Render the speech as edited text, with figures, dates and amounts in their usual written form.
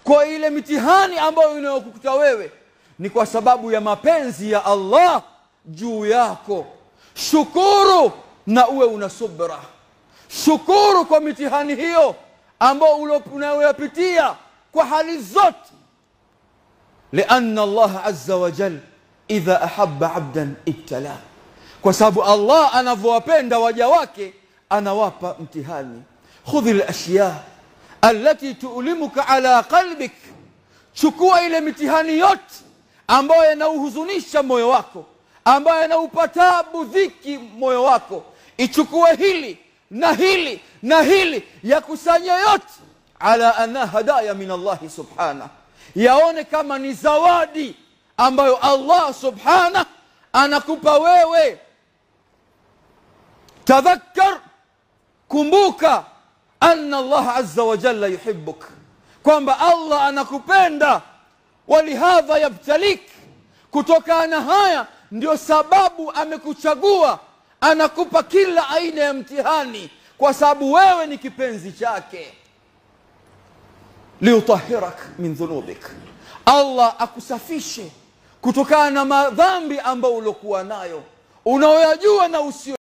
Kwa ile mitihani ambayo inayokukuta wewe ni kwa sababu ya mapenzi ya Allah juu yako. Shukuru na uwe una subra. Shukuru kwa mitihani hiyo ambayo unayopitia kwa hali zote. Lianna Allah azza wa jal idha ahabba abdan ibtala, kwa sababu Allah anavyowapenda waja wake anawapa mtihani. Khudhi al-ashya allati tuulimuka ala qalbik, chukua ile mitihani yote ambayo inauhuzunisha moyo wako, ambayo inaupa taabu dhiki moyo wako, ichukue hili na hili na hili, yakusanye yote, ala anna hadaya min Allah subhanahu, yaone kama ni zawadi ambayo Allah subhanahu anakupa wewe. Tadhakkar, kumbuka anna Allah azza wa jalla yuhibbuk, kwamba Allah anakupenda. Walihadha yabtalik, kutokana haya ndio sababu amekuchagua, anakupa kila aina ya mtihani kwa sababu wewe ni kipenzi chake. Liutahirak min dhunubik, Allah akusafishe kutokana na madhambi ambayo uliokuwa nayo, unaoyajua na usio